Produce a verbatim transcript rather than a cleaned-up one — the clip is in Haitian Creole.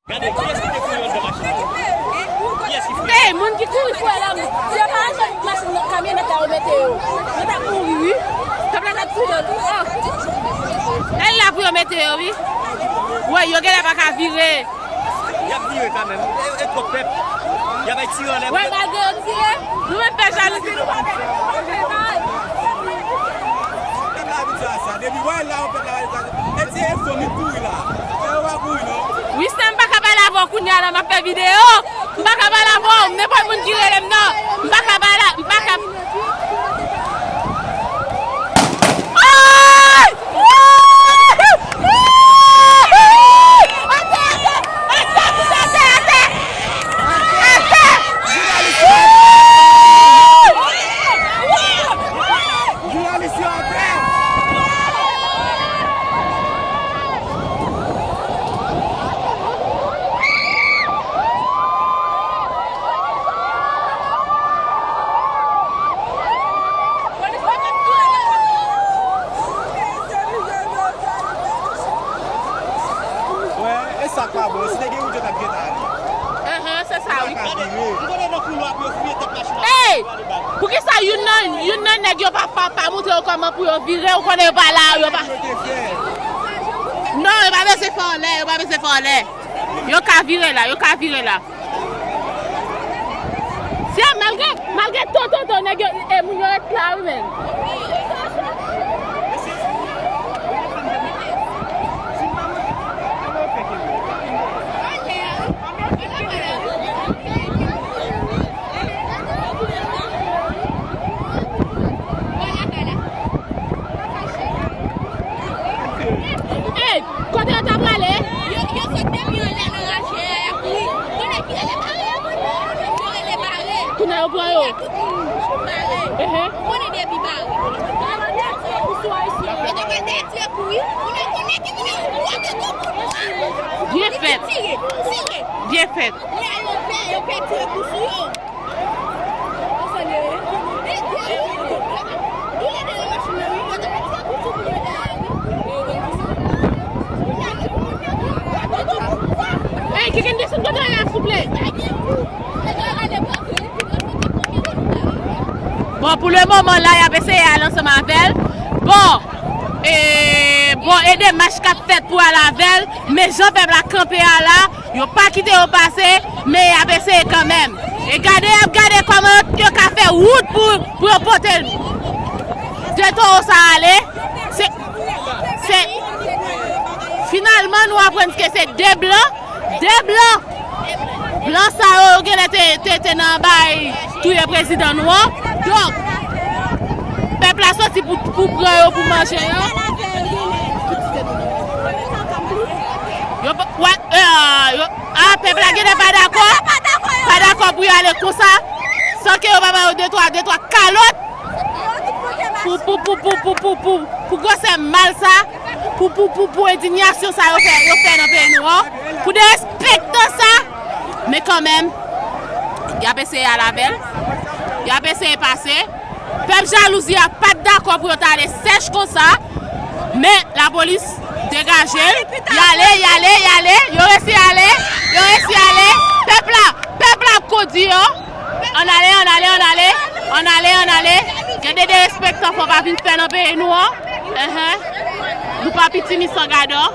Gade, kiyès ki te kouri anndan machin nan? Kiyès ki fouye? Ey, moun ki kouri fouye la, se pa ajan machin nan, kamyonèt la yo mete yo. Yo t ap mouri, wi. Pèp la t ap kriye tou. Oh. Gade la pou yo mete yo, wi. Wè, yo genlè pa ka vire. Y ap vire kanmenm. E, e twòp pèp. Y ap bay tire anlè. Wè, malgre yo tire, nou menm pè jalouzi, nou pa fè anyen. Pèp la abitye a sa. Depi wè la, yon pèp la abitye a sa. E ti enfo, mi kouri la. E yo pa kouri, non. Wi, sa m pa ka pale avè w kounye a la, m ap fè videyo. M pa ka pale avè w, nenpòt moun ki rele m nan. M pa ka pale, m pa ka. Ay! Ay! Atè, atè! Atè, atè, atè! Atè! Jounalis yo atè! Jounalis yo atè! Wè, e sa k pa bon. Si te gen wout, yo t ap gentan ale. Ahan, se sa, wi. Yo pa ka vire. Ey! Poukisa youn nan, youn nan nèg yo pa, pa, pa montre yo kòman pou yo vire? Ou konnen yo pa la, yo pa. Yo te fè. Non, yo pa bezwen fè anlè, yo pa bezwen fè anlè. Yo ka vire la, yo ka vire la. Se malgre, malgre to, to, to, nèg yo, e moun yo ret la, wi, menm. Ey, kote yo ta prale? Yo, yo sot depi anlè nan raje a, y ap kouri. Konnen ki rele bare a, konnen yo rele bare. Kounye a yo pran yo. Tout moun bare. Ehe. Konnen depi bare. Yo te pral dèyè tire kouri. Konnen, konnen ki moun yo, yo te tou kouri. Byen fèt. Tire, tire. Byen fèt. Kounye a yo pè, yo pè tire kou sou yo. Ey, Kiken, desann kote w ye a, souple. Bon, pou le moman la, y ap eseye al ansanm avè l. Bon, e, bon, e demach k ap fèt pou al avè l, men jan pèp la kanpe a la, yo pa kite yo pase, men y ap eseye kanmenm. E gade, y ap gade kòman yo, yo ka fè wout pou, pou yo pote de towo sa ale. Se, se, finalman, nou aprann ke se de blan, de blan. Blan sa yo, yo genlè te, te, te nan bay touye prezidan nou an. Donk, pèp la soti pou, pou pran yo, pou manje yo. Yo pa, wè, e, yo, a, pèp la genlè pa dakò, pa dakò pou y ale konsa, san ke yo pa ba yo de twa, de twa kalòt pou, pou, pou gwosè mal sa, pou, pou, pou, pou endinyasyon sa yo fè, yo fè nan peyi nou an, pou derespektan sa. Men kanmenm, y ap eseye al avè l, y ap eseye pase. Pèp jalouzi a pa t dakò pou yo ta ale sèch konsa, men lapolis degaje l. Y ale, y ale, y ale, yo resi ale, yo resi ale. Pèp la, pèp la ap kondi yo. Ann ale, ann ale, ann ale, ann ale, ann ale. Gen de derespektan fò pa vin fè nan peyi nou an. Enhen. Nou pa pitimi san gadò.